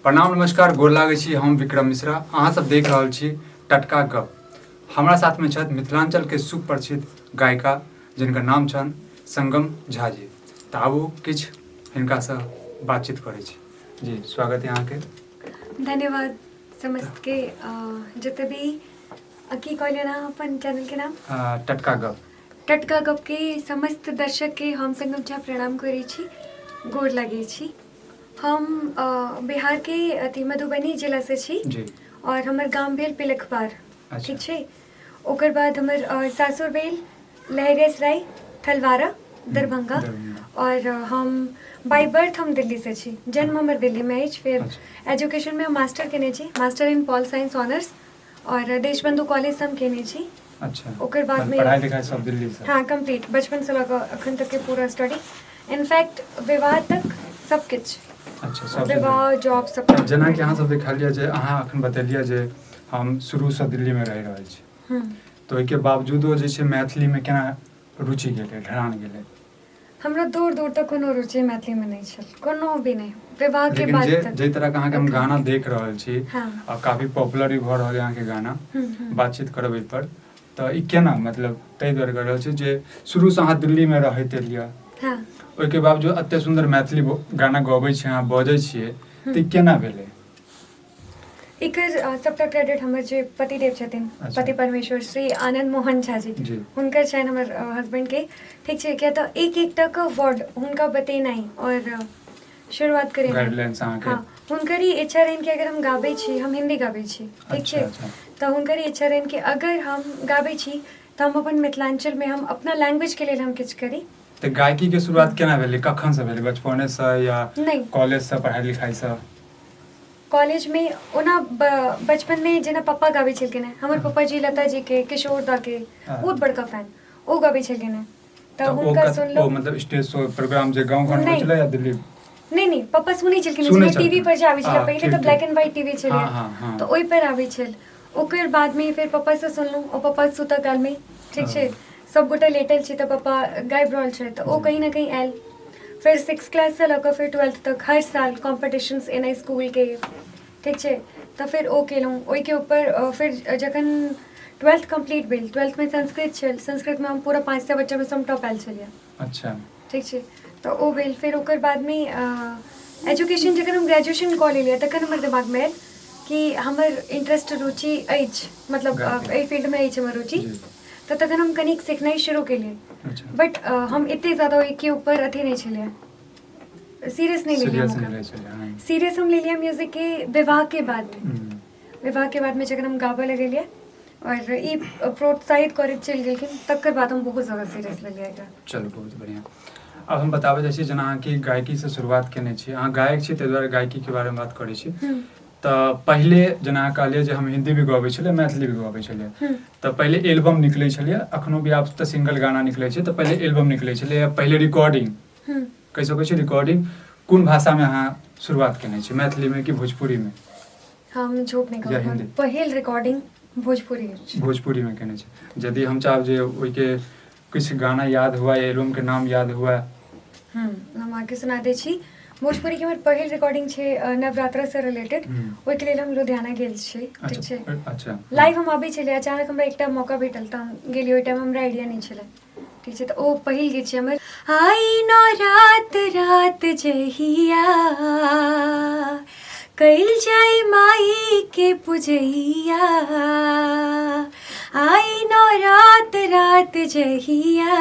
प्रणाम नमस्कार गोर लागै छी। हम विक्रम मिश्रा, अहाँ सब देख रहल छी टटका गप। हमरा साथमे छथि मिथिलांचलके सुप्रसिद्ध गायिका जिनकर नाम छनि संगम झा जी। तऽ आबू किछु हिनकासँ बातचीत करै छी। जी स्वागत है अहाँके। धन्यवाद समस्त के। जते भी की कहलियै अहाँ अपन चैनल के नाम? टटका गप। टटका गप के समस्त दर्शक के हम संगम झा प्रणाम करै छी, गोर लागै छी। हम बिहार के अथी मधुबनी जिला से छी जी। और हमर गाम भेल पिलखबार। ठीक छै। ओकर बाद हमर सासुर भेल लहेरियासराय, थलवारा, दरभंगा। दरभंगा। और हम बाय बर्थ हम दिल्ली से छी, जन्म हमर दिल्ली में अछि। फिर एजुकेशन में हम मास्टर केने छी, master in pol science honours, और देशबंधु कॉलेज से हम केने छी। ओकर बाद मतलब में पढ़ाई लिखाई सब दिल्ली से? हाँ, कंप्लीट, बचपन से लऽ कऽ अखन तक के पूरा स्टडी, इनफैक्ट विवाह तक सब किछु। सब दिल्ली। विवाह, जॉब, सब किछु। जेनाकि अहाँ सब देखलियै जे अहाँ अखन बतेलियै जे हम शुरूसँ दिल्लीमे रहि रहल छी, तऽ ओहिके बावजूदो जे छै मैथिलीमे केना रुचि गेलै, ढलान गेलै? हमरा दूर दूर तक कोनो रुचि मैथिलीमे नहि छल, कोनो भी नहि, विवाहके लेकिन बाद जे तक। जाहि तरहके अहाँके हम एखन। गाना देख रहल छी आ काफी पॉपुलर भी भऽ रहल है अहाँके गाना, बातचीत करब एहिपर, तऽ ई केना, मतलब ताहि दुआरे कहि रहल छी जे शुरूसँ अहाँ दिल्लीमे रहैत एलियै, ओहिके बावजूद एते सुन्दर मैथिली गाना गबै छी अहाँ, बजै छियै, तऽ ई केना भेलै? एकर सबटा क्रेडिट हमर जे पतिदेव छथिन, पति परमेश्वर श्री आनंद मोहन झा जी, हुनकर छनि, हमर हस्बैंड के। ठीक छै। किया तऽ एक एकटा के वर्ड हुनका बतेनाइ और शुरुआत करेनाइ, गाइडलाइंस अहाँके। हाँ, हुनकर ही इच्छा रहनि कि अगर हम गाबै छी, हम हिंदी गाबै छी, ठीक छै, तऽ हुनकर ही इच्छा रहनि कि अगर हम गाबै छी तऽ हम अपन मिथिलांचलमे हम अपना लैंग्वेजके लेल हम किछु करी। तऽ गायकीके शुरुआत केना भेलै, कखनसँ भेलै? बचपनेसँ या नहि। कॉलेजसँ, पढ़ाइ लिखाइसँ? कॉलेजमे। ओना बचपनमे जेना पप्पा गाबै छलखिन हेँ, हमर पप्पा जी लता जीके, किशोर दाके बहुत बड़का फैन, ओ गाबै छलखिन हेँ, तऽ तऽ ओ हुनका ओ सुनलहुँ। मतलब स्टेज शो प्रोग्राम जे गाँव घरमे होइ नहि। छलै या दिल्ली? नहि नहि, पप्पा सुनै छलखिन। सुनै जेना टीवी छलखिन। पर जे आबै छलै पहिले, तऽ ब्लैक एंड व्हाइट टीवी छलै, तऽ ओहि पर आबै छल। ओकर बादमे फेर पप्पासँ सुनलहुँ, ओ पप्पा सुतऽ कालमे, ठीक छै, सबगोटा लेटल छी तऽ पप्पा गाबि रहल छै, तऽ ओ कहीं ने कहीं आयल। फेर सिक्स क्लाससँ लऽ कऽ फेर ट्वेल्थ तक हर साल कॉम्पिटिशन्स एना इसकुलके, ठीक छै, तऽ फेर ओ केलहुँ। ओहिके ऊपर फेर जखन ट्वेल्थ कम्प्लीट भेल, ट्वेल्थमे संस्कृत छल, संस्कृतमे हम पूरा 500 बच्चामे सँ हम टॉप आयल छलियै। ठीक छै, तऽ ओ भेल। फेर ओकर बादमे एजुकेशन जखन हम ग्रेजुएशन कऽ लेलियै, तखन हमर दिमागमे आयल कि हमर इंटरेस्ट, रुचि अछि, मतलब एहि फील्डमे अछि हमर रुचि, तऽ तखन हम कनिक सिखनाइ शुरू केलियै। बट हम एते ज्यादा ओहिके ऊपर अथी नहि छलियै, सीरियस नहि लेलियै सीरियस हम नहि ओकरा। लै छलियै, हँ। सीरियस हम लेलियै म्यूजिकके विवाहके बादमे। विवाहके बादमे जखन हम गाबऽ लगलियै और ई प्रोत्साहित करैत चलि गेलखिन, तकर बाद हम बहुत ज्यादा सीरियस लेलियै एकरा। चलू, बहुत बढ़िआँ। आब हम बताबऽ जाइ छी, जेना अहाँके गायकीसँ शुरुआत केने छी, अहाँ गायक छी, ताहि दुआरे गायकीके बारेमे बात करै छी। तऽ पहिले जेना अहाँ कहलियै जे हम हिन्दी भी गबै छलियै, मैथिली भी गबै छलियै, तऽ पहिले एल्बम निकलै छलियै, अखनो भी आब तऽ सिंगल गाना निकलै छै, तऽ पहिले एल्बम निकलै छलै, पहिले रिकॉर्डिंग कहि सकै छी, रिकॉर्डिंग कोन भाषामे अहाँ शुरुआत केने छी, मैथिलीमे कि भोजपुरीमे? हम झूठ नहि या कहब, हिन्दी? पहिल रिकॉर्डिंग भोजपुरी अछि। भोजपुरीमे केने छी। यदि हम चाहब जे ओहिके किछु गाना याद हुए, एल्बमके नाम याद हुए। हम अहाँके सुना दै छी। भोजपुरीके हमर पहिल रिकॉर्डिंग छै नवरात्रासँ रिलेटेड। ओहिके लेल हम लुधियाना गेल छी, ठीक छै। लाइव हम आबै छलियै, अचानक हमरा एकटा मौका भेटल तऽ हम गेलियै। ओहि टाइम हमरा आइडिया नहि छलै, ठीक छै, तऽ ओ पहिल गीत छै हमर। आई नौ रात रात जहिया कैल जाय माई के पुजैया, आई नौ रात रात जहिया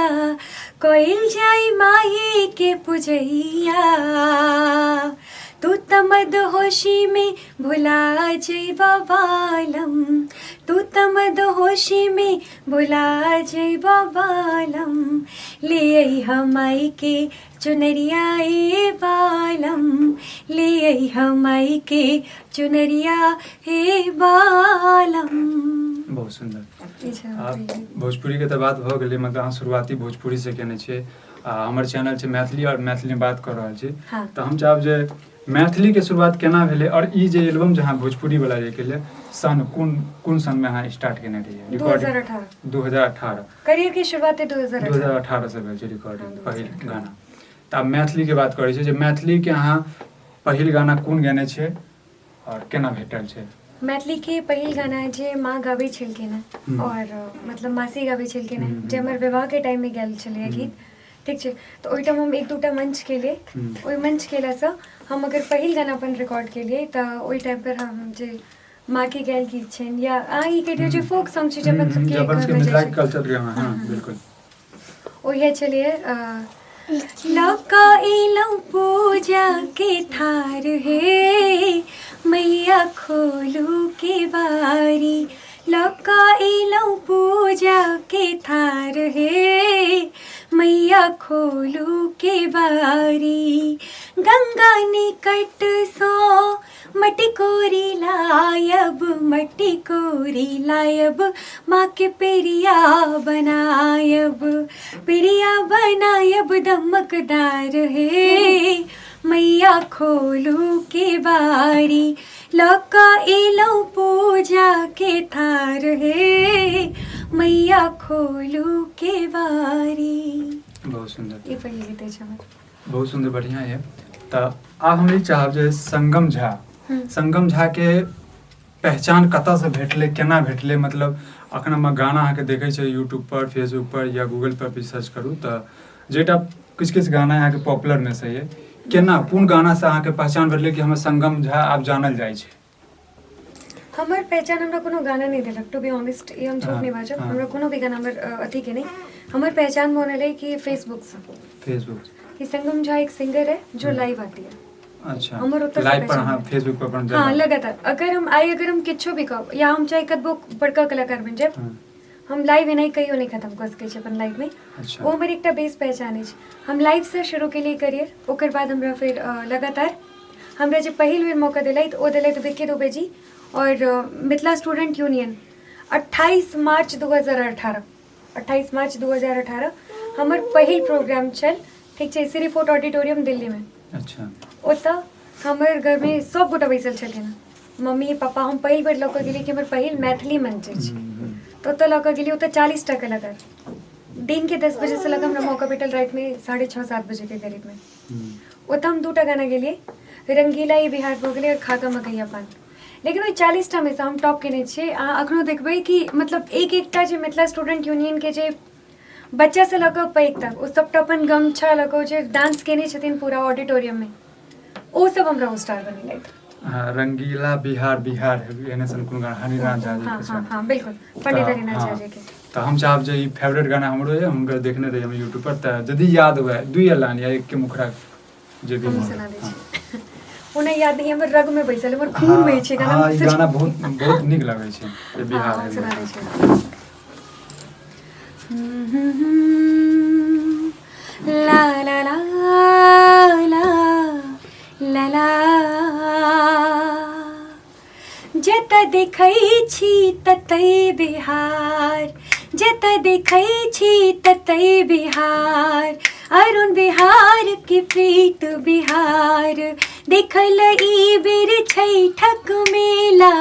कैल जाय माई के पुजैया, तू त मदहोशी में भुला जइबा बालम, तू त मदहोशी में भुला जइबा बालम, ले अइहा माई के चुनरिया ए बालम, ले अइहा माई के चुनरिया हे बालम। बहुत सुन्दर। ई छै हमर आब पहिल। भोजपुरीके तऽ बात भऽ गेलै, मतलब अहाँ शुरुआती भोजपुरीसँ केने छियै आ हमर चैनल छै मैथिली आओर मैथिलीमे बात कऽ रहल छी। तऽ हम चाहब जे मैथिलीके शुरुआत केना भेलै आओर ई जे एल्बम जे अहाँ भोजपुरी वाला जे केलियै, सन कोन कोन सनमे अहाँ स्टार्ट केने रहियै रिकॉर्डिंग? 2018। 2018। करियर के शुरुआत 2018। 2018 से भेल छै रिकॉर्डिंग। हँ, पहिल 2018। गाना। तऽ आब मैथिलीके बात करै छी जे मैथिलीके अहाँ पहिल गाना कोन गेने छियै आओर केना भेटल छै? मैथिली के पहिल गाना जे माँ गाबै छलखिन हेँ आओर मतलब मासी गाबै छलखिन हेँ, जे हमर विवाहके टाइममे गायल छलैए गीत, ठीक छै। तऽ ओहिठाम हम एक दूटा मंच केलियै। ओहि मंच केलासँ हम अगर पहिल गाना अपन रिकॉर्ड केलियै तऽ ओहि टाइमपर हम जे माँके गायल गीत छनि या अहाँ ई कहि दियौ जे फोक सॉन्ग छै जे अपन सबके जे अपन सबके घरमे जाइ मिथिलाके छै, कल्चर के, हँ, बिल्कुल। ओहे छलैए, लऽ कऽ एलहुँ पूजा के थार हे मैया खोलू के बारी, लऽ कऽ एलहुँ पूजा के थार हे मैया खोलू के बारी, गंगा निकट सँ मटकोरी लायब, मटकोरी लायब, माँ के पेरिया बनायब, पेरिया बनायब दमकदार हे मैया खोलू के बारी, लऽ कऽ एलहुँ पूजा के थार हे मैया खोलू के बारी। बहुत सुन्दर। ई पहिल गीत अछि हमर। बहुत सुन्दर, बढ़िया है। तऽ आब हम ई चाहब जे संगम झा, संगम झा के पहचान कतऽसँ भेटलै, केना भेटलै? मतलब अखन हम गाना अहाँके देखै छियै यूट्यूब पर, फेसबुक पर या गूगल पर भी सर्च करू तऽ जेटा किछु किछु गाना अहाँके पॉपुलरमे से यऽ, केना कोन गानासँ अहाँके पहचान भेटलै कि हमर संगम झा आब जानल जाइ छै? हमर पहचान हमरा कोनो गाना नहि देलक, टू बी ऑनेस्ट, ई हम झूठ नहि बाजब। हमरा कोनो भी गाना हमर अथीके नहि, हमर पहचान बनल है कि फेसबुकसँ। फेसबुक। कि संगम झा एक सिंगर है जो लाइव आती है। हमर ओतऽसँ लाइव पर पहचान अहाँ भेल। फेसबुक पर अपन हँ, लगातार। अगर हम आइ अगर हम किछो भी कहब या हम चाहे कतबो बड़का कलाकार बनि जायब, हम लाइव एनाइ कहियो नहि खतम कऽ सकै छी अपन लाइफमे। ओ हमर एकटा बेस पहचान अछि। हम लाइवसँ शुरू केलियै करियर, ओकर बाद हमरा फेर लगातार हमरा जे पहिल बेर मौका देलथि ओ देलथि विक्की दुबे जी आओर मिथिला स्टूडेंट यूनियन। 28 मार्च 2018, 28 मार्च 2018 हमर पहिल प्रोग्राम छल, ठीक छै, श्री फोर्ट ऑडिटोरियम दिल्लीमे। ओतऽ हमर घरमे सब गोटा बैसल छलखिन, मम्मी पापा। हम पहिल बेर लऽ कऽ गेलियै कि हमर पहिल मैथिली मंच अछि, तऽ ओतऽ लऽ कऽ गेलियै। ओतऽ 40टा कलाकार, दिनके 10 बजेसँ लऽ कऽ हमरा मौका भेटल रातिमे 6:30 7 बजेके करीबमे। ओतऽ हम दूटा गाना गेलियै, रंगीला ई बिहार भऽ गेलै आओर खाका मकैया पान। लेकिन ओहि 40टा मे सँ हम टॉप केने छियै। अहाँ अखनो देखबै कि मतलब एक एकटा जे मिथिला स्टूडेंट यूनियनके जे बच्चासँ लऽ कऽ पैघ तक, ओ सबटा अपन गमछा लऽ कऽ जे डांस केने छथिन पूरा ऑडिटोरियममे, ओ सब हमरा ओ स्टार बनेलथि। हाँ, रंगीला बिहार बिहार है एहने सन कोनो गाना हरिनाथ झा जी हँ के हँ छै। हँ, बिल्कुल, पंडित तऽ हरिनाथ झा हँ जी के। तऽ हम चाहब जे ई फेवरेट गाना हमरो यऽ, हुनकर देखने रही हम यूट्यूब पर, तऽ यदि याद हुए दुई लाइन या एक के मुखड़ा जे भी हम मोन। सुना दै छी। ओना याद नहीं, हमर रग में बैसल, हमर खून में छै गाना। हँ, ई गाना बहुत बहुत नीक लगै छै जे बिहार हम है। सुना दै छी। ला ला ला ला ला ला, जतऽ देखै छी ततै बिहार, जतऽ देखै छी ततै बिहार, अरुण बिहार के प्रीत बिहार। देखल ई बेर छैठक मेला,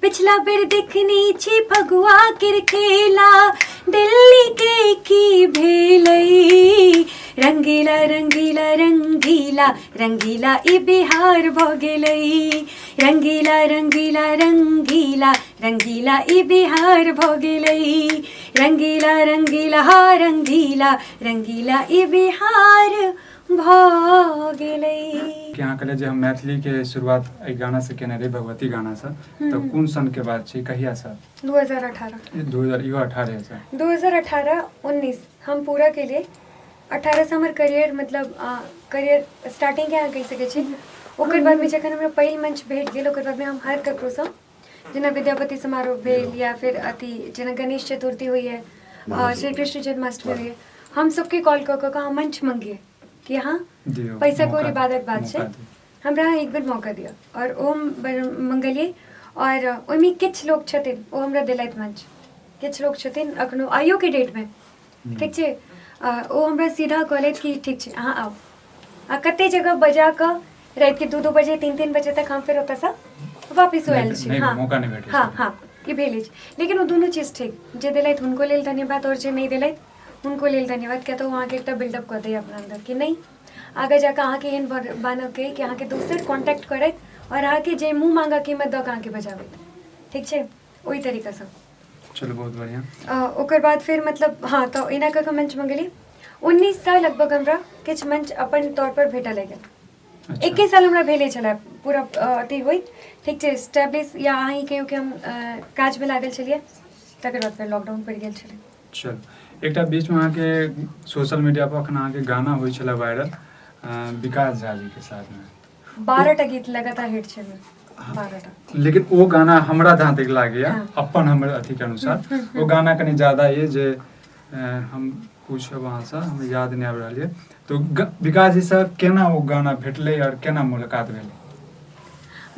पिछला बेर देखने छी फगुआ केर खेला, दिल्ली के की भेलै, रंगीला रंगीला रंगीला रंगीला ई बिहार भऽ गेलै, रंगीला रंगीला रंगीला रंगीला ई बिहार भऽ गेलै, रंगीला रंगीला रंगीला रंगीला ई बिहार भऽ गेलै। कि अहाँ कहलियै जे हम मैथिली के शुरुआत एहि गाना से केने रही, भगवती गाना से, तऽ कोन सन के बात छै, कहिया से? 2018। 2000 इहो 18 से? 2018 19 हम पूरा केलियै। 18 से हमर करियर, मतलब करियर स्टार्टिंग अहाँ कहि सकै छी। ओकर बादमे जखन हमरा पहिल मंच भेट गेल, ओकर बादमे हम हर ककरोसँ, जेना विद्यापति समारोह भेल या फिर अथी जेना गणेश चतुर्थी होइए, श्री कृष्ण जन्माष्टमी होइए, हम सबके कॉल कऽ कऽ हम मंच मंगिए कि अहाँ दियौ, पैसा मौका कोरी बादक बात मौका छै, दियौ। हमरा अहाँ एक बेर मौका दिअ। आओर ओ हम मंगलियै आओर ओहिमे किछु लोक छथिन ओ हमरा देलथि मंच। किछु लोक छथिन अखनो आइयोके डेटमे, ठीक छै, ओ हमरा सीधा कहलथि कि ठीक छै, अहाँ आउ। आ कते जगह बजा कऽ रातिके 2-2 बजे, 3-3 बजे तक हम फेर ओतऽसँ वापिस आयल छी। नहि, हँ, मौका नहि भेटै हँ छै। हँ, ई भेल अछि। लेकिन ओ दुनू चीज ठीक, जे देलथि हुनको लेल धन्यवाद आओर जे नहि देलथि हुनको लेल धन्यवाद, किया तऽ ओ अहाँके एकटा बिल्डअप कऽ दैए अपना अन्दर कि नहि, आगाँ जाकऽ अहाँके एहन बनऽके कि अहाँके दोसर कॉन्टैक्ट करैत आओर अहाँके जे मुँह मांगा कीमत दऽ कऽ अहाँके बजाबैत ठीक छै ओहि तरीकासँ। चलू बहुत बढ़िआँ। ओकर बाद फेर मतलब हँ तऽ एना कऽ कऽ मंचमे गेली 19 साल लगभग हमरा किछु मंच अपन तौरपर भेटऽ लागल। 21 साल हमरा भेले छलै पूरा अथी होइत ठीक छै स्टैब्लिश या अहाँ ई कहियौ कि हम काजमे लागल छलियै तकर बाद फेर लॉकडाउन पड़ि गेल छलै। चलू एकटा बीचमे अहाँके सोशल मीडिया पर अखन अहाँके गाना होइ छलै वायरल विकास झा जी के साथमे 12टा गीत लगातार हिट छै 12टा। लेकिन ओ गाना हमरा जहाँ तक लागैया अपन हमर अथीके अनुसार ओ गाना कनि ज्यादा ये जे हम पूछब अहाँसँ हमरा याद नहि आबि रहल यऽ तो विकास जी से केना ओ गाना भेटलै आओर केना मुलाकात भेलै?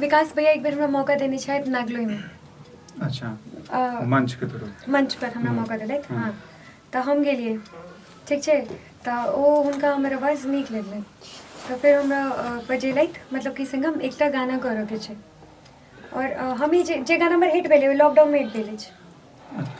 विकास भैया एक बेर हमरा मौका देने छथि नागलोइमे। अच्छा मंच के थ्रू मंच पर हमरा मौका देलथि। हँ तऽ हम गेलियै ठीक छै तऽ ओ हुनका हमर आवाज नीक लगलनि तऽ फेर हमरा बजेलथि मतलब कि संगम एकटा गाना करऽके छै आओर हमही जे जे गाना हमर हिट भेलै ओ लॉकडाउनमे हिट भेल अछि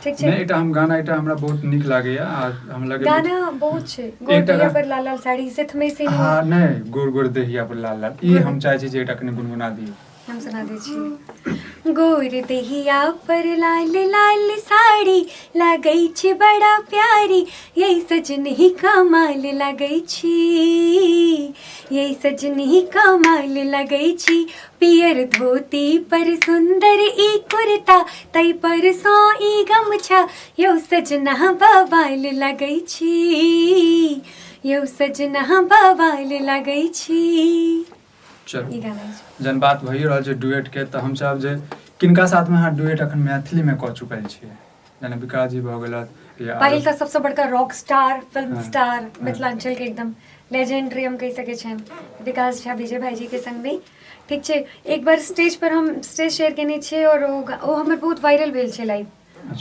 ठीक छै। नहि एकटा हम गाना एकटा हमरा बहुत नीक लागैया आ हम लगै गाना बहुत छै गोर देहिया पर लाल लाल साड़ी सिथमे सिनूर। हँ नहि गोर गोर देहिया पर लाल लाल ई हम चाहै छी जे एकटा कनि गुनगुना दियौ। हम सुना दै छी। गोर देहिया पर लाल लाल साड़ी लागै छै बड़ा प्यारी यही सजनी कमाल लागै छी यही सजनी कमाल लागै छी पियर धोती पर सुंदर ई कुर्ता तै पर सो ई गमछा यौ सजना बवाल लगै छी यौ सजना बवाल लगै छी। चलू ई गाना अछि। जहन बात भइए रहल छै डुएट के तऽ हम चाहब जे किनका साथमे अहाँ डुएट अखन मैथिलीमे कऽ चुकल छियै जेना विकास जी भऽ गेलथि या पहिल तऽ सबसँ बड़का rock star film star Mithilanchal के एकदम लेजेंडरी हम कहि सकै छियनि विकास झा विजय भाईजी के संग भी ठीक छै। एक बार स्टेज पर हम स्टेज शेयर केने छियै आओर ओ हमर बहुत वायरल भेल छै लाइव।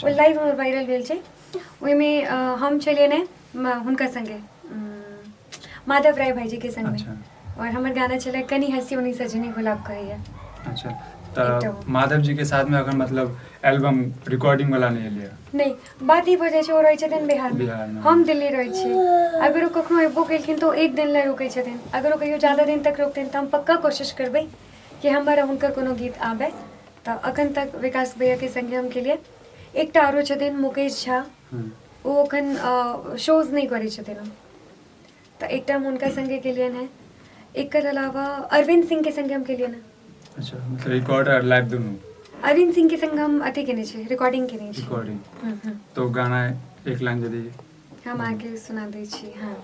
ओ लाइव हमर वायरल भेल छै ओहिमे हम छलियै ने हुनका संगे माधव राय भाईजी के संग में और हमर गाना छलै कनी हंसी उनी सजनी गुलाब कहैया। अच्छा तऽ माधव जी के साथ में अखन मतलब एल्बम रिकॉर्डिंग वाला नहीं एलै? नहीं बात ई भऽ जाइ छै ओ रहै छथिन बिहार में हम दिल्ली रहै छी अगर ओ कखनो अयबो केलखिन तऽ ओ एक दिन लए रुकै छथिन अगर ओ कहियो ज्यादा दिन तक रुकथिन तऽ हम पक्का कोशिश करबै कि हमर हुनकर कोनो गीत आबै। तऽ अखन तक विकास भैयाके संगे हम केलियै। एकटा आरो छथिन मुकेश झा ओ अखन शोज नहि करै छथिन तऽ एकटा हम हुनका संगे केलियनि हेँ। एकर अलावा अरविंद सिंह के संगे हम केलियनि हेँ। अच्छा मतलब रिकॉर्ड और लाइव दुनू? अरविंद सिंह के संग हम अथी केने छी रिकॉर्डिंग केने छी। रिकॉर्डिंग तो गाना एक लाइन यदि हम अहाँके सुना दै छी। हँ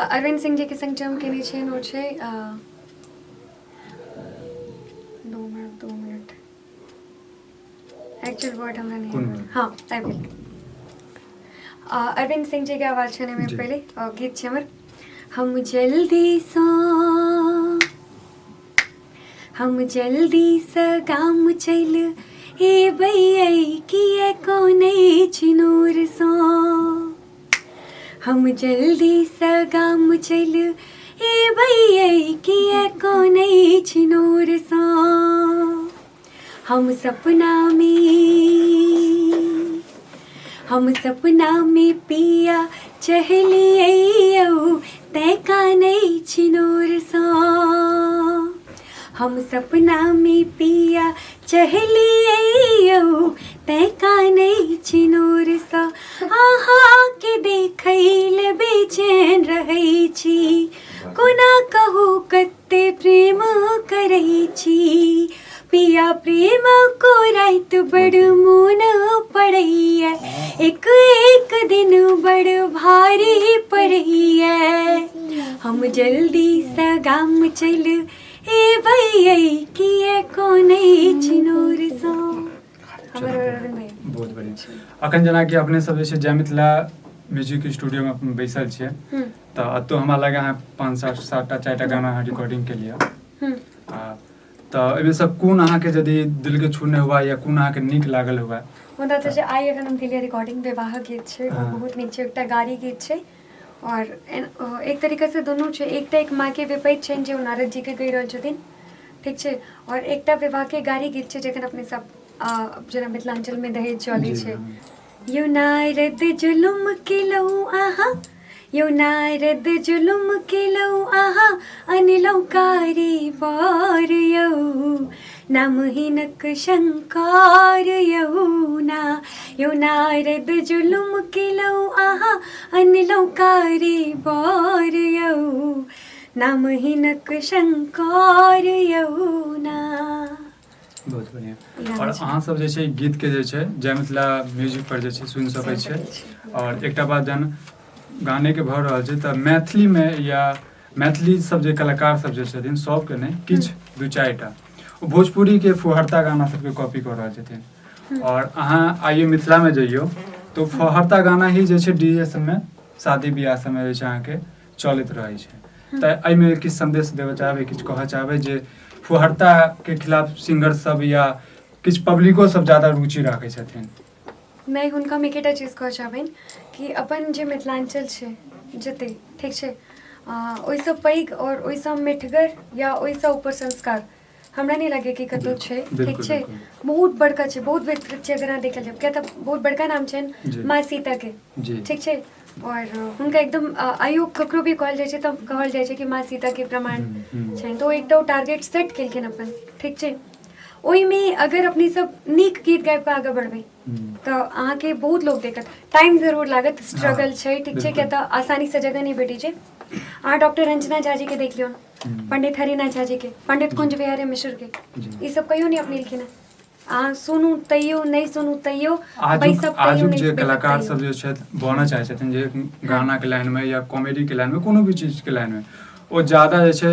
अरविंद सिंह जी के संग जे हम केने छियनि ओ छै 2 मिनट 2 मिनट एक्चुअल वर्ड हमरा नहि। हँ आबि गेल। अरविंद सिंह जी के आवाज छनि एहिमे पहिले गीत छै हमर हम जल्दीसँ हम जल्दीसँ गाम चलि एबै किए कोनै छिनोरसँ हम जल्दीसँ गाम चलि एबै किए कोनै छिनोरसँ हम सपनामे हम सपनामे पिया चहलियै तैं कानै छिनोरसँ हम सपनामे पिया चहलियै तैं कानै छिनोरसँ अहाँके देखै लए बेचैन रहै छी कोना कहू कते प्रेम करै छी पिया प्रेम को राति बड़ मोन पड़ैया एक एक दिन बड़ भारी पड़ैया हम जल्दीसँ गाम चलि एबै किए कोनै छिनोरसँ हमर अरविंद भैया। बहुत बढ़िया। अखन जेनाकि अपने सब जे छै जय मिथिला म्यूजिक स्टूडियोमे बैसल छियै तऽ एतौ हमरा लगे अहाँ 5 7 7टा 4टा गाना अहाँ रिकॉर्डिंग केलियै आ तऽ एहिमे सब कोन अहाँके यदि दिलके छूने हुआ या कोन अहाँके नीक लागल हुआ? मुदा तऽ जे आइ एखन हम केलियै रिकॉर्डिंग विवाह गीत छै ओ बहुत नीक छै एकटा गाड़ी गीत छै और एक तरीकासँ दुनू छै एकटा एक माँके विपैत छनि जे ओ नारद जीके कहि रहल छथिन ठीक छै और एकटा विवाहके गाड़ी गीत छै जखन अपने सब जेना मिथिलाञ्चलमे दहेज चलै छै। यौ नारद जुलुम केलहुँ अहाँ यौ नारद जुलुम केलहुँ अहाँ अनलहुँ कारी बर यौ नाम हिनक शंकर यौ ना यौ नारद जुलुम केलहुँ अहाँ अनलहुँ कारी बर यौ नाम हिनक शंकर यौ ना। बहुत बढ़िया। और अहाँ सब जे छै गीत के जे छै जय मिथिला म्यूजिक पर जे छै सुनि सकै छै। और एकटा बात जहन गाने के भऽ रहल छै तऽ मैथिली मे या मैथिली सब जे कलाकार सब जे छथिन सबके नहि किछु दू चारिटा ओ भोजपुरी के फुहरता गाना सबके कॉपी कऽ रहल छथिन। और अहाँ आइयो मिथिला मे जइयौ तऽ फुहरता गाना ही जे छै डी जे सबमे शादी बियाह सबमे जे छै अहाँके चलैत रहै छै। तऽ एहिमे किछु संदेश देबऽ चाहबै, किछु कहऽ चाहबै जे फुहरता के खिलाफ सिंगर सब या किछु पब्लिको सब ज्यादा रुचि राखै छथिन? नहि, हुनका हम एकेटा चीज कहऽ चाहबनि कि अपन जे मिथिलाञ्चल छै जते ठीक छै ओहिसँ पैघ आओर ओहिसँ मिठगर या ओहिसँ ऊपर संस्कार हमरा नहि लगैए कि कतहु छै। ठीक छै, बहुत बड़का छै, बहुत विस्तृत छै। अगर अहाँ देखल जाय किया तऽ बहुत बड़का नाम छनि माँ सीताके, ठीक छै। और हुनका एकदम आइयो ककरो भी कहल जाइ छै तऽ कहल जाइ छै कि माँ सीताके प्रमाण छनि, तऽ ओ एकटा ओ टारगेट सेट केलखिन अपन, ठीक छै। ओहिमे अगर अपने सब नीक गीत गाबि कऽ आगाँ बढ़बै तऽ अहाँके बहुत लोक देखत। टाइम जरूर लागत, स्ट्रगल छै, ठीक छै, किया तऽ आसानीसँ जगह नहि भेटै छै। अहाँ डॉक्टर रंजना झा जीके देख लियौ, पंडित हरिनाथ झा जीके, पंडित कुंज बिहारी मिश्र के, ई सब कहियो नहि अपनेलखिन हँ। अहाँ सुनू तैयो, नहि सुनू तैयो, आजुक आजुक जे कलाकार सब जे छथि बनऽ चाहै छथिन जे गाना के लाइन में या कॉमेडी के लाइन में कोनो भी चीज के लाइन में, ओ ज्यादा जे छै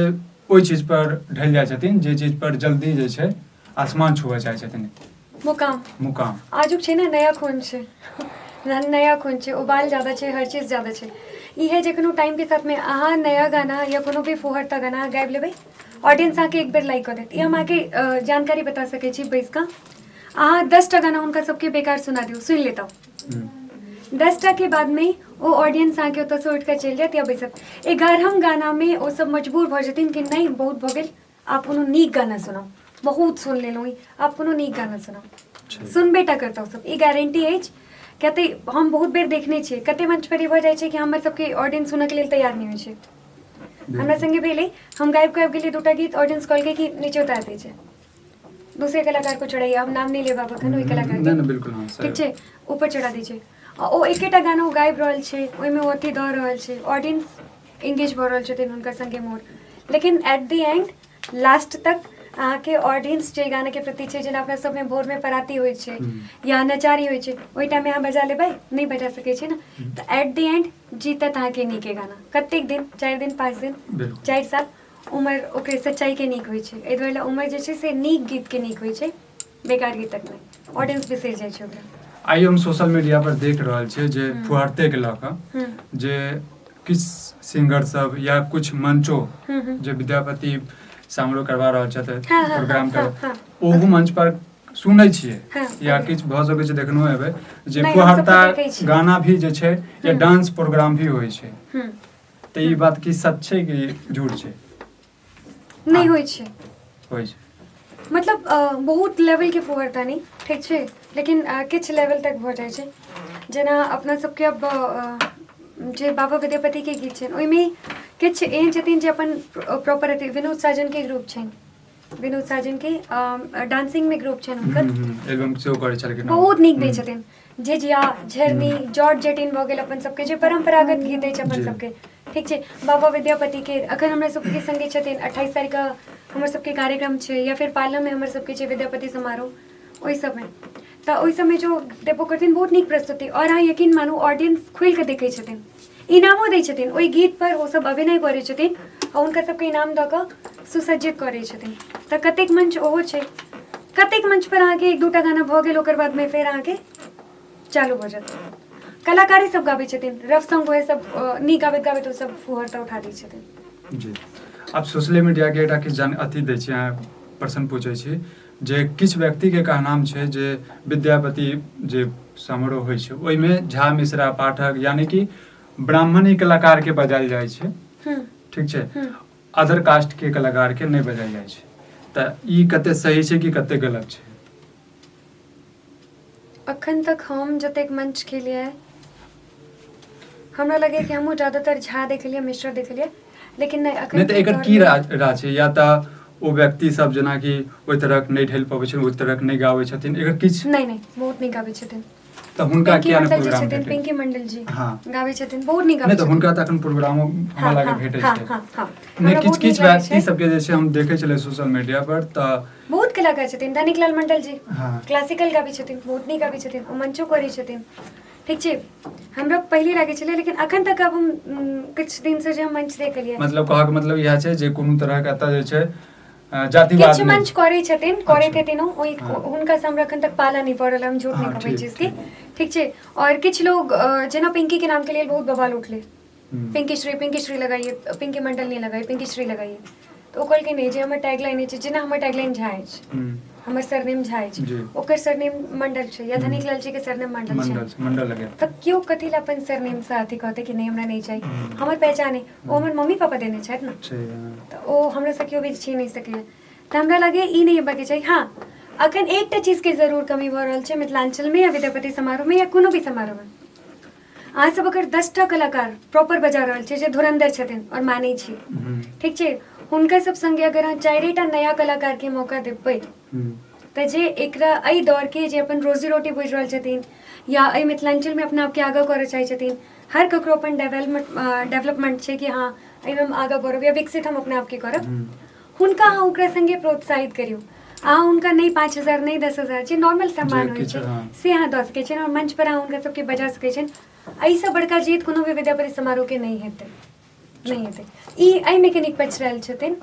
ओहि चीज पर ढलि जाइ छथिन जे चीज पर जल्दी जे छै आसमान छुअ चाहै छथिन। मुकाम मुकाम आजुक छै ने, नया खून छै, नया खून छै, उबाल ज्यादा छै, हर चीज ज्यादा छै। ई है जे कोनो टाइम के साथ में अहाँ नया गाना या कोनो भी फुहरता गाना अहाँ गाबि लेबै, ऑडियंस अहाँके एक बेर लाइक कऽ देत। ई हम अहाँके जानकारी बता सकै छी बैस कऽ, अहाँ 10टा गाना हुनका सबके बेकार सुना दियौ, सुनि लेता। 10टा के बादमे ओ ऑडियंस अहाँके ओतऽसँ उठि कऽ चलि जायत या बैसत। 11म गानामे ओ सब मजबूर भऽ जेथिन कि नहि बहुत भऽ गेल, आब कोनो नीक गाना सुनाउ, बहुत सुनि लेलहुँ ई, आब कोनो नीक गाना सुनाउ। सुनबे टा करतौ सब, ई गारंटी अछि। किया तऽ हम बहुत बेर देखने छियै, कते मंच पर ई भऽ जाइ छै कि हमर सबके ऑडियंस सुनऽके लेल तैयार नहि होइ छै। हमरा संगे भेलै, हम गाबि कऽ आबि गेलियै दूटा गीत, ऑडियंस कहलकै कि नीचे उतार दीजिए, दूसरे कलाकार को चढ़ाइए। हम नाम नहि लेब आब एखन ओहि कलाकार के, बिल्कुल, हाँ, ठीक छै, ऊपर चढ़ा दीजिए। आ ओ एकेटा गाना ओ गाबि रहल छै, ओहिमे ओ अथी दऽ रहल छै, ऑडियंस एंगेज भऽ रहल छथिन हुनकर संगे मोर, लेकिन एट the and last तक अहाँके ऑडियंस जे गानाके प्रति छै, जेना अपना सबमे भोरमे पराती होइ छै या नचारी होइ छै, ओहि टाइममे अहाँ बजा लेबै? नहि बजा सकै छी ने। तऽ एट the and जीतत अहाँके नीके गाना। कतेक दिन, 4 दिन, 5 दिन, 4 साल उमर ओकरे सच्चाइके नीक होइ छै। एहि दुआरे उमर जे छै से नीक गीतके नीक होइ छै, बेकार गीतक नहि, ऑडियंस बिसरि जाइ छै ओकरा। आइ हम सोशल मीडिया पर देख रहल छियै जे फुहरतेके लऽ कऽ जे किछु सिंगर सब या कुछ मंचो जे विद्यापति समारोह करवा रहल छथि, प्रोग्राम कर, ओहू मंच पर सुनै छियै या किछु भऽ सकै छै देखनो हेबै जे फुहरता गाना भी जे छै या डांस प्रोग्राम भी होइ छै। तऽ ई बात की सच छै कि झूठ छै? नहि होइ छै, होइ छै मतलब बहुत लेवलके फुहरता नहि, ठीक छै, लेकिन किछु लेवल तक भऽ जाइ छै। जेना अपना सबके अब जे बाबा विद्यापतिके गीत छनि ओहिमे किछु एहन छथिन जे अपन प्रॉपर अथी, विनोद साजनके ग्रुप छनि, विनोद साजनके डांसिंगमे ग्रुप छनि हुनकर, एल्बम सेहो करै छलखिन, बहुत नीक दै छथिन। झिझिया, झरनी, जट जटिन भऽ गेल, अपन सबके जे परम्परागत गीत अछि अपन सबके, ठीक छै, बाबा विद्यापतिके अखन हमरा सबके संगे छथिन। 28 तारीखके हमर सबके कार्यक्रम छै या फिर पालममे हमर सबके छै विद्यापति समारोह, ओहि सबमे तऽ ओहि सबमे जो देबो करथिन बहुत नीक प्रस्तुति। आओर अहाँ यकीन मानू ऑडियंस खुलि कऽ देखै छथिन, इनामो दै छथिन ओहि गीत पर, ओ सब अभिनय करै छथिन आ हुनका सबके इनाम दऽ कऽ सुसज्जित करै छथिन। तऽ कतेक मंच ओहो छै, कतेक मंच पर अहाँके एक दूटा गाना भऽ गेल, ओकर बादमे फेर अहाँके चालू भऽ जायत। कलाकारे सब गाबै छथिन रफ सॉन्ग, वएह सब नीक गाबैत गाबैत ओ सब फुहर तऽ उठा दै छथिन। जी, आब सोशल मीडिया के एकटा किछु जान अथी दै छी, अहाँ प्रश्न पूछै छी जे किछु व्यक्तिके कहनाम छै जे विद्यापति जे समारोह होइ छै ओहिमे झा मिश्रा पाठक यानी कि ब्राह्मणी कलाकारके बजायल जाइ छै, ठीक छै, अदर कास्ट के कलाकार के नहि बजायल जाइ छै, तऽ ई कते सही छै कि कते गलत छै? अखन तक हम जतेक मंच खेलियै हमरा लगैए कि हमहूँ ज्यादातर झा देखलियै, मिश्रा देखलियै, लेकिन नहि नहि अखन तऽ के एकर की दौरमे राज राज छै? या तऽ ओ व्यक्ति सब जेनाकि ओहि तरहक नहि ढलि पबै छथिन, ओहि तरहक नहि गाबै छथिन, एकर किछु नहि नहि, बहुत नीक गाबै छथिन। तऽ हुनका पिंकी किया नहि मंडल जी प्रोग्राम छथिन, भेटै? पिंकी मंडल जी हँ गाबै छथिन, बहुत नीक नहि गाबै तऽ छथिन। हुनका तऽ एखन प्रोग्रामो हमरा हँ लागै हँ भेटै हँ छै। हँ हँ, नहि, हमरा किछु बहुत नीक किछु लागै व्यक्ति छै। सबके जे छै हम देखै छलियै सोशल मीडिया पर तऽ बहुत कलाकार छथिन, धनिक लाल मंडल जी हँ क्लासिकल गाबै छथिन, बहुत नीक गाबै छथिन, ओ मंचो करै छथिन। ठीक छै, हमरा पहिले लागै छलै, लेकिन अखन तक आब हम किछु दिनसँ जे हम मंच देखलियै, मतलब कहऽके मतलब इएह छै जे कोनो तरहक एतऽ जे छै जातिवाद किछु नहि मंच करै छथिन, करैत अच्छा हेथिन ओ ओहि हँ हुनकासँ हमरा एखन तक पाला नहि पड़ल, हम झूठ नहि हँ कहबै ठीक चीजके। ठीक। ठीक छै, आओर किछु लोग जेना पिंकीके नामके लेल बहुत बवाल उठलै, हूँ पिंकी श्री, पिंकी श्री लगाइए, पिंकी मंडल नहि लगाइए, पिंकी श्री लगाइए। तऽ ओ कहलकै नहि, जे हमर टैगलाइन अछि, जेना हमर टैगलाइन झा अछि, हूँ हमर सरनेम झा अछि, जी ओकर सरनेम मंडल छै, या हूँ धनिक लाल जी के सरनेम मंडल छनि, मंडल छै, मंडल लगे। तऽ केओ कथी लए अपन सरनेमसँ अथी कहतै कि नहि हमरा नहि चाही, हूँ हमर पहचान अइ, ओ हूँ हमर मम्मी पापा देने छथि ने, छै। हँ तऽ ओ हमरासँ केओ भी छीन नहि सकैए। तऽ हमरा लगैए ई नहि हेबाके चाही। हँ, अखन एकटा चीजके जरूर कमी भऽ रहल छै मिथिलाञ्चलमे या विद्यापति समारोहमे या कोनो भी समारोहमे, अहाँ सब अगर 10टा कलाकार प्रॉपर बजा रहल छी जे धुरंधर छथिन आओर मानै छी, हूँ ठीक छै, हुनका सब संगे अगर अहाँ 4टा नया कलाकारके मौका देबै हूँ तऽ जे एकरा एहि दौरके जे अपन रोजी रोटी बुझि रहल छथिन या एहि मिथिलाञ्चलमे अपना आपके आगाँ करऽ चाहै छथिन, हर ककरो अपन डेवलपमेंट छै कि हँ एहिमे हम आगाँ बढ़ब या विकसित हम अपना आपके करब, हूँ हुनका अहाँ ओकरा संगे प्रोत्साहित करियौ। अहाँ हुनका नहि 5000, नहि 10,000, जे नॉर्मल जे सम्मान होइ किछु छै हँ से अहाँ दऽ सकै छियनि आओर मंच पर अहाँ हुनका सबके बजा सकै छियनि। एहिसँ बड़का जीत कोनो भी विद्यापति समारोहके नहि हेतै, नहि हेतै। ई एहिमे कनिक पछड़ल छथिन।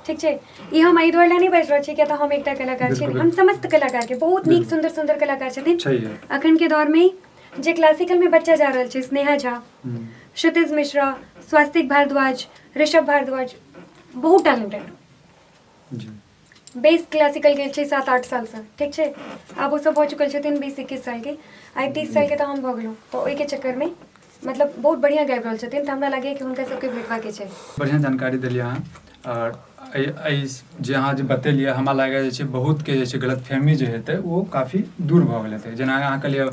ठीक छै, ई हम एहि दुआरे नहि बाजि रहल छी किया तऽ हम एकटा कलाकार छी, बिल्कुल हम समस्त कलाकारके, बहुत नीक बिल्कुल सुन्दर सुन्दर कलाकार छथिन छैहे। अखन के दौरमे जे क्लासिकलमे बच्चा जा रहल छै, स्नेहा झा, हूँ क्षितिज मिश्रा, स्वास्तिक भारद्वाज, ऋषभ भारद्वाज, बहुत टैलेंटेड जी बेस क्लासिकल गेल छै 7-8 सालसँ। ठीक छै, आब ओसभ भऽ चुकल छथिन 20-21 सालके, आइ 30 सालके तऽ हम भऽ गेलहुँ, तऽ ओहिके चक्करमे मतलब बहुत बढ़िआँ गाबि रहल छथिन, तऽ हमरा लागैए कि हुनका सबके भेटबाके छै। बढ़िआँ जानकारी देलियै अहाँ, आओर एहि जे अहाँ जे बतेलियै हमरा लागैए जे छै बहुतके जे छै गलतफहमी जे हेतै ओ काफी दूर भऽ गेल हेतै। जेना अहाँ कहलियै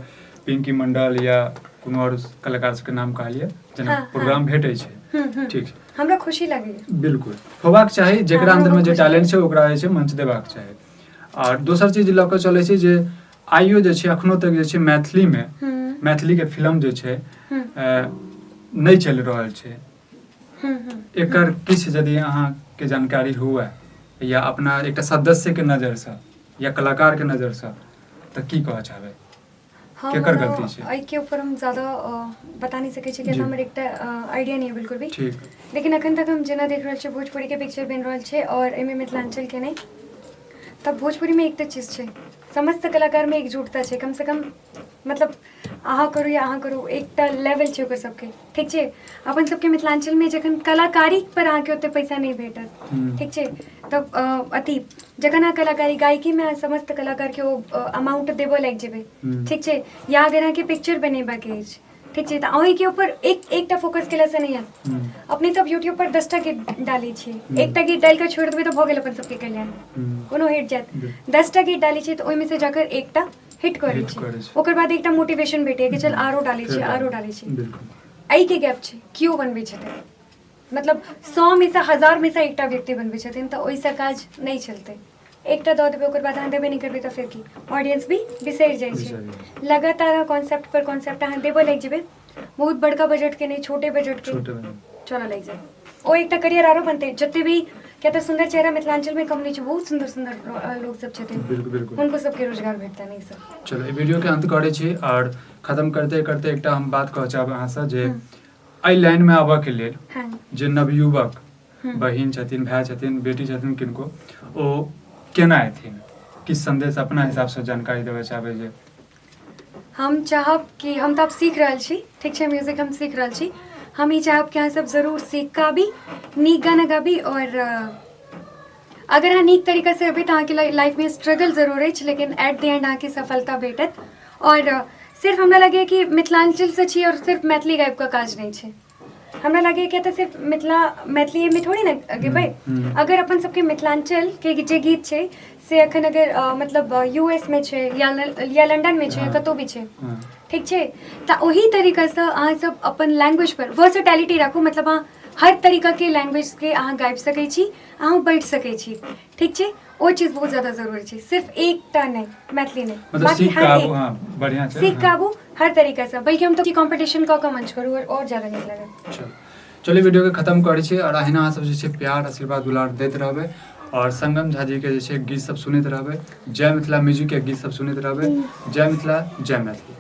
पिंकी मंडल या कोनो आओर कलाकार सबके नाम कहलियै, जेना हँ हँ प्रोग्राम भेटै छै। हूँ हूँ ठीक छै, हमरा खुशी लगैए। बिल्कुल होबाक चाही, हँ जकरा हमरा अन्दरमे बहुत जे खुशी टैलेंट लगैए। छै ओकरा जे छै मंच देबाक चाही। आओर दोसर चीज लऽ कऽ चलै छै जे आइयो जे छै एखनो तक जे छै मैथिलीमे हूँ मैथिलीके फिल्म जे छै हूँ नहि चलि रहल छै, हूँ हूँ हूँ एकर किछु यदि अहाँके जानकारी हुए या अपना एकटा सदस्यके नजरसँ या कलाकारके नजरसँ, तऽ की कहऽ चाहबै? हम केकर ओना गलती छै? एहिके ऊपर हम ज्यादा बता नहि सकै छी किया जी तऽ हमर एकटा आइडिया नहि अइ बिल्कुल भी, ठीक। लेकिन अखन तक हम जेना देख रहल छियै भोजपुरीके पिक्चर बनि रहल छै आओर एहिमे मिथिलाञ्चलके नहि। तऽ भोजपुरीमे एकटा चीज छै, समस्त कलाकारमे एकजुटता छै, कमसँ कम मतलब अहाँ करू या अहाँ करू, एकटा लेवल छै ओकर सबके। ठीक छै, अपन सबके मिथिलाञ्चलमे जखन कलाकारी पर अहाँके ओते पैसा नहि भेटत, हूँ ठीक छै, तब अथी जखन अहाँ कलाकारी गायकीमे अहाँ समस्त कलाकारके ओ अमाउंट देबऽ लागि जेबै, हूँ ठीक छै, या अगर अहाँके पिक्चर बनेबाक अछि, ठीक छै, तऽ अहीँके ऊपर एक एकटा फोकस केलासँ नहि हैत। हूँ अपने सब यूट्यूब पर 10टा गीत डालै छियै, हूँ एकटा गीत डालि कऽ छोड़ि देबै तऽ भऽ गेल अपन सबके कल्याण, हूँ कोनो हिट जायत। बिल्कुल 10टा गीत डालै छियै तऽ ओहिमे से जाकर एकटा हिट करै हिट छै, करै छै, ओकर बाद एकटा मोटिवेशन भेटैए कि चल हूँ आरो डालै फेर छियै, आरो डालू डालै छियै। बिल्कुल एहिके गैप छै, केओ बनबै छथिन, मतलब 100 मे सँ 1000 मे सँ एकटा व्यक्ति बनबै छथिन, तऽ ओहिसँ काज नहि चलतै। एकटा दऽ देबै ओकर बाद अहाँ देबे नहि करबै तऽ फेर की, ऑडियंस भी बिसरि जाइ छै। बिसरि जाइ छै। लगातार अहाँ कॉन्सेप्ट पर कॉन्सेप्ट अहाँ देबऽ लागि जेबै, बहुत बड़का बजटके नहि, छोटे बजटके छोटे बजट चलऽ लागि जायत, ओ एकटा करियर आरो बनतै। जते भी किया तऽ सुन्दर चेहरा मिथिलाञ्चलमे कम नहि छै, बहुत सुन्दर सुन्दर लोक सब छथिन, बिल्कुल बिल्कुल हुनको सबके रोजगार भेटतनि एहिसँ। चलो ई वीडियो के अंत करै छी, आओर खत्म करते करते एकटा हम बात कहऽ चाहब अहाँसँ जे एहि लाइनमे आबऽके लेल हँ जे नवयुवक हूँ बहिन छथिन, भाय छथिन, बेटी छथिन, किनको ओ केना एथिन, किछु संदेश अपना हिसाबसँ जानकारी देबऽ चाहबै जे हम चाहब कि हम तऽ आब सीख रहल छी, ठीक छै, म्यूजिक हम सीख रहल छी, हम ई चाहब कि अहाँसब जरूर सीख कऽ आबी, नीक गाना गाबी, आओर अगर अहाँ नीक तरीकासँ एबै तऽ अहाँके लाइफमे स्ट्रगल जरूर अछि, लेकिन एट the and अहाँके सफलता भेटत। आओर सिर्फ हमरा लगैए कि मिथिलाञ्चलसँ छी आओर सिर्फ मैथिली गाबिकऽ काज नहि छै, हमरा लागैए किया तऽ सिर्फ मिथिला मैथिलीमे थोड़ी ने गेबै। अगर अपन सबके मिथिलाञ्चलके जे गीत छै से अखन अगर मतलब यू एस मे छै या या लंडन मे छै, कतहु भी छै, ठीक छै, तऽ ओही तरीकासँ अहाँ सब अपन लैंग्वेज पर वर्सटैलिटी राखू। मतलब अहाँ हर तरीकाके लैंग्वेजके अहाँ गाबि सकै छी, अहाँ बाजि सकै छी, ठीक छै। ओ चीज बहुत ज्यादा जरूरी छै, सिर्फ एकटा नहि, मैथिली नहि, मतलब बाकी सीख हर के आबू। एक बढ़िआँ छै। सीख के आबू हर तरीकासँ, बल्कि हम तऽ कॉम्पिटिशन कऽ कऽ मंच करू आओर ज्यादा नीक लागत। चलू चलू, वीडियोके खतम करै छी आओर अहिना अहाँ सब जे छै प्यार, आशीर्वाद, दुलार दैत रहबै आओर संगम झा जी के जे छै गीत सब सुनैत रहबै, जय मिथिला म्यूजिक के गीत सब सुनैत रहबै। जय मिथिला, जय मैथिली।